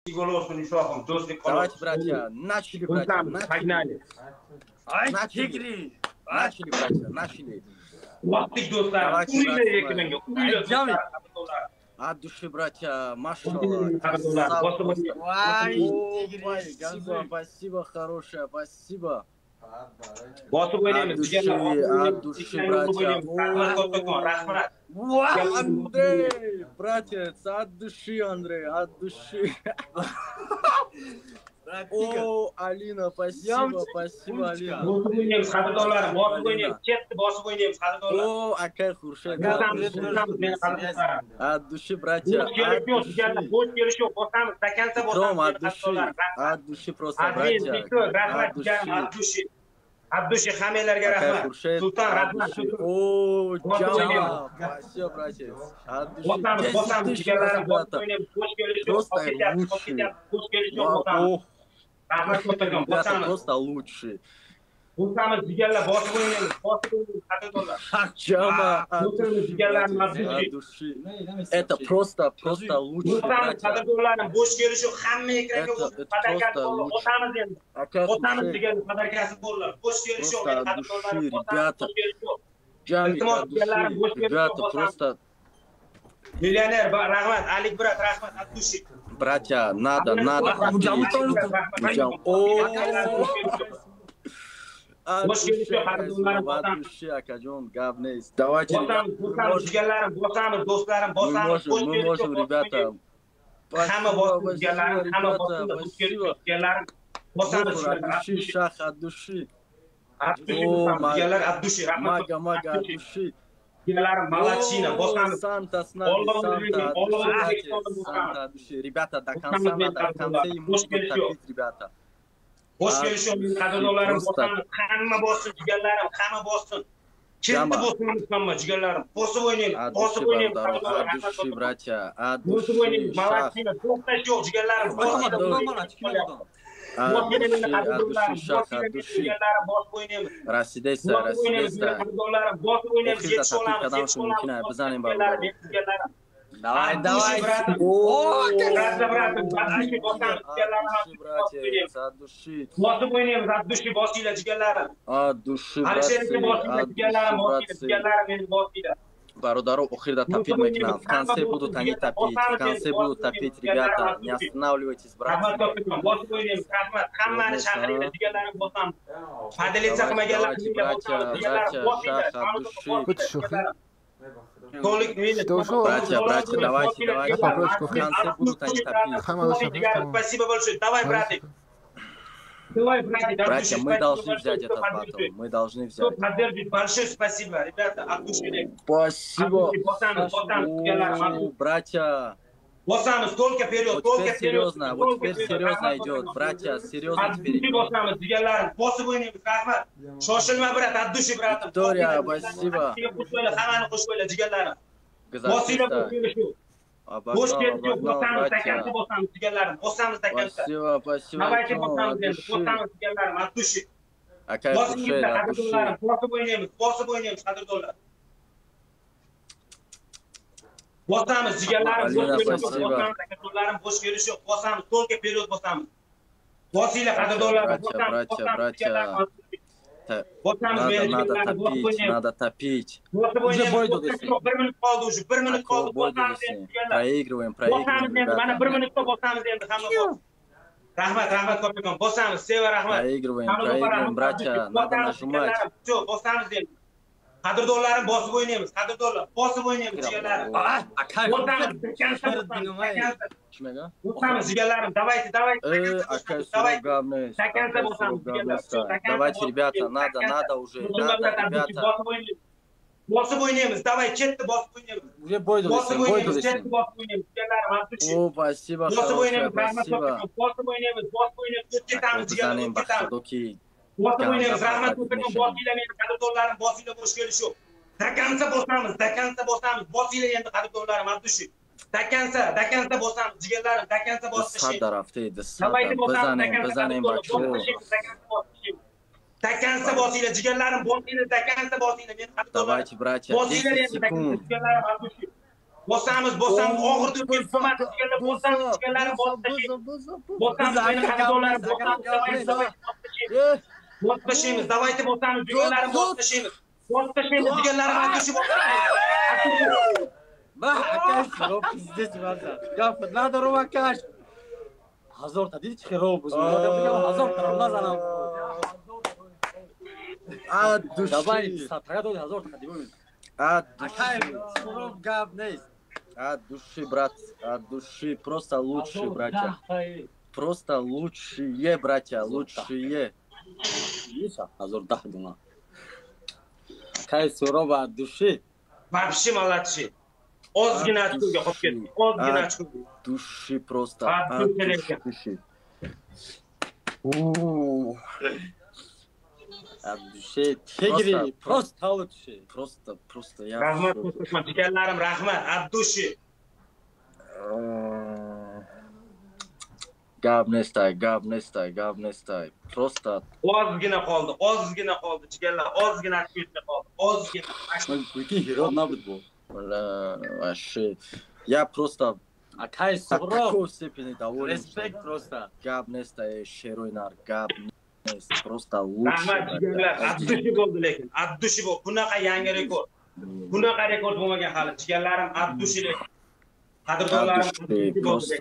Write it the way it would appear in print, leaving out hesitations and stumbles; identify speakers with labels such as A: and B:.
A: Shohim, do'stlik.
B: Давайте, братья, начали, братья, начали.
A: Погнали.
B: Начали, начали, братья, начали.
A: Bosdik, do'stlar. Uringlar.
B: От души, братья, машаллах. Спасибо, хорошая, спасибо.
A: Bosib o'ynaymiz.
B: От души, от души, братья.
A: Rahmat.
B: Андрей, братец, от души, Андрей, от души. О, Алина, спасибо, спасибо, Алина.
A: Bosib o'ynaymiz, qadrdonlarim, bosib o'ynaymiz. Ketdi, bosib o'ynaymiz, qadrdonlar.
B: О, akay Xurshid. От души, братья.
A: Bo'sh kelish yo'q, jigarlar, bo'sh kelish yo'q. Bosamiz, до конца
B: bosamiz. От души, от души просто, братья.
A: Rahmat, jigarim, от души. От души hammanglarga rahmat. Sultan, rahmat.
B: О, Джама, спасибо, братец. От души.
A: Bosamiz, bosamiz, jigarlarim, bosib o'ynaymiz. Bo'sh kelish yo'q, bo'sh kelish yo'q, bosamiz. Rahmat kattakon, bosamiz.
B: Просто лучший.
A: Bosamiz, jigarlar, bosib o'ynaymiz, bosib o'ynaymiz, qadrdonlar.
B: Джама, от души. Это просто, просто лучший.
A: Bosamiz, qadrdonlarim, bo'sh kelish yo'q, hamma ekranga o'tib, bosamiz endi. Bosamiz, jigarlar, padarkasi bo'llar. Bo'sh kelish yo'q, qadrdonlarim,
B: ребята.
A: Iltimos, jigarlarim, bo'sh kelish yo'q,
B: Ребята, просто
A: Millioner, rahmat, Alik brat, rahmat, от души.
B: Братья, надо, надо. От души, akajon, gap next. Давайте, мы можем, ребята.
A: Hamma bossin, jigarlarim, hamma bossin, jigarlarim.
B: От души, шах, от души.
A: От души, jigarlar, от души, rahmat.
B: Мага, мага, от души.
A: Jigarlarim, молодчина, bosamiz.
B: Санта с нами, Санта, от души, Санта, от души. Ребята, до конца надо, в конце ему будут топить, ребята.
A: Bo'sh kelish yo'q, qadrdonlarim, bosamiz. Hamma bossin, jigarlarim, hamma bossin. Ketdi, bosamiz hamma, jigarlarim. Bosib o'ynaymiz, bosib o'ynaymiz,
B: от души, братья, от души.
A: Bosib o'ynaymiz, молодчина, to'xtash yo'q, jigarlarim, bosib
B: От души, шах, от души. Расидеса, расидеса. Охирда топить кадам шо мумкин ай, бизанем бародар. Давай, давай.
A: О, брат, братец,
B: от души.
A: Bosib o'ynaymiz, от души bosinglar, jigarlarim.
B: От души, братцы, от души, братцы.
A: Jigarlarim, meni bosinglar.
B: Бародаро, охирда топить мекнам. В конце будут они топить. В конце будут топить, ребята. Не останавливайтесь, братцы. Давайте, братья, братья, шах, от души. Братья, братья, давайте, давайте. В конце будут они топить.
A: Спасибо большое. Давай, братик.
B: Братья, мы должны взять этот батл. Мы должны взять.
A: Большое спасибо, ребята, от души.
B: Спасибо. Братья.
A: Bosamiz, только вперед,
B: вот
A: только
B: теперь серьезно,
A: вперед.
B: Вот теперь серьезно идет, братья, серьезно теперь идет.
A: Bosamiz, jigarlarim, bosib o'ynaymiz, rahmat. Shoshilma, brat, от души, братом.
B: Виктория, спасибо.
A: Hammani qo'shib qo'yinglar, jigarlarim. Bosinglar,
B: Обогнал, обогнал, братья.
A: Bosamiz, jigarlarim, bosamiz до конца.
B: Спасибо, спасибо.
A: Давайте bosamiz, bosamiz, jigarlarim, от души.
B: Akay Xurshid, от души.
A: Bosib o'ynaymiz, bosib o'ynaymiz, qadrdonlar. Bosamiz, jigarlarim, qadrdonlarim, bo'sh kelish yo'q. Bosamiz, только вперед bosamiz. Bosinglar, qadrdonlarim,
B: bosamiz, братья.
A: Bosamiz,
B: надо топить, надо топить.
A: Уже бой 1 minut qoldi, уже 1 minut qoldi. Bosamiz endi,
B: Проигрываем, проигрываем.
A: Bosamiz endi, mana 1 minutda bosamiz endi hamma. Rahmat, rahmat kattakon. Bosamiz, seva rahmat.
B: Проигрываем, проигрываем, братья, надо нажимать.
A: Всё, bosamiz endi. Qadrdonlarim, bosib o'ynaymiz, qadrdonlar, bosib o'ynaymiz, jigarlarim. Bosamiz, jigarlarim, давайте, давайте.
B: Давайте. Давайте, ребята, надо, надо уже, надо, ребята.
A: Bosib o'ynaymiz, давай, ketdi, bosib o'ynaymiz.
B: Уже бой
A: Bosib o'ynaymiz, ketdi, bosib o'ynaymiz, jigarlarim, от души.
B: О, спасибо,
A: Bosib o'ynaymiz, rahmat,
B: спасибо.
A: Bosib o'ynaymiz, bosib o'ynaymiz, ketamiz, jigarlarim, ketamiz.
B: Bosib
A: Bosib o'ynaymiz, rahmat kattakon, bosinglar meni qadrdonlarim, bosinglar, bo'sh kelish yo'q. До конца bosamiz, до конца bosamiz, bosinglar endi qadrdonlarim, от души. До конца, до конца bosamiz, jigarlarim, до конца bosib
B: Сада рафте, сада, бизанем, бизанем, бачо.
A: До конца bosinglar, jigarlarim, bosinglar, до конца bosinglar, meni qadrdonlarim.
B: Давайте, братья, 10 секунд.
A: Jigarlarim, от души. Bosamiz, bosamiz, og'ir to'p bo'lmadi, jigarlar, bosamiz, jigarlarim, bosib bosamiz, meni qadrdonlarim, bosamiz, bosib tashlaymiz, давайте bosamiz, jigarlarim, bosib tashlaymiz. Bosib tashlaymiz, jigarlarim, от души bosamiz.
B: Ба, акаш, роб пиздец база. Гап надорум акаш. Ҳазорта диди чӣ хел роб буз. Ҳазорта назанам.
C: От души.
B: Давай, сатага доди ҳазорта дибоми.
C: От души.
B: Роб гап нест.
C: От души, брат, от души, просто лучшие братья. Просто лучшие братья, лучшие.
B: Ҳазор даҳ дуна. Кай суроб от души.
A: Вообще молодцы. Ozgina ochkoga qolib ketdi. Ozgina ochkoga.
C: Души просто. От души.
B: От души. Тегри, просто лучше.
C: Просто, просто я.
A: Rahmat, jigarlarim, rahmat. От души.
C: Gap nesтай, gap nestai, gap nestai. Просто
A: ozgina qoldi, ozgina qoldi, jigarlar, ozgina ochkoga qoldi, ozgina.
B: Прикинь, hirot nabud bu.
C: Вообще, я просто
B: Акай
C: до
B: Сугроб,
C: такой степени доволен.
B: Респект просто.
C: Gap nestai, sheroynar, gap nest, просто лучше.
A: Rahmat jigarlar, от души bo'ldi lekin, от души bo'ldi. Bunaqa yangi rekord. Bunaqa rekord bo'lmagan hali. Jigarlarim, от души lekin. Qadrdonlarim,
C: От души, просто.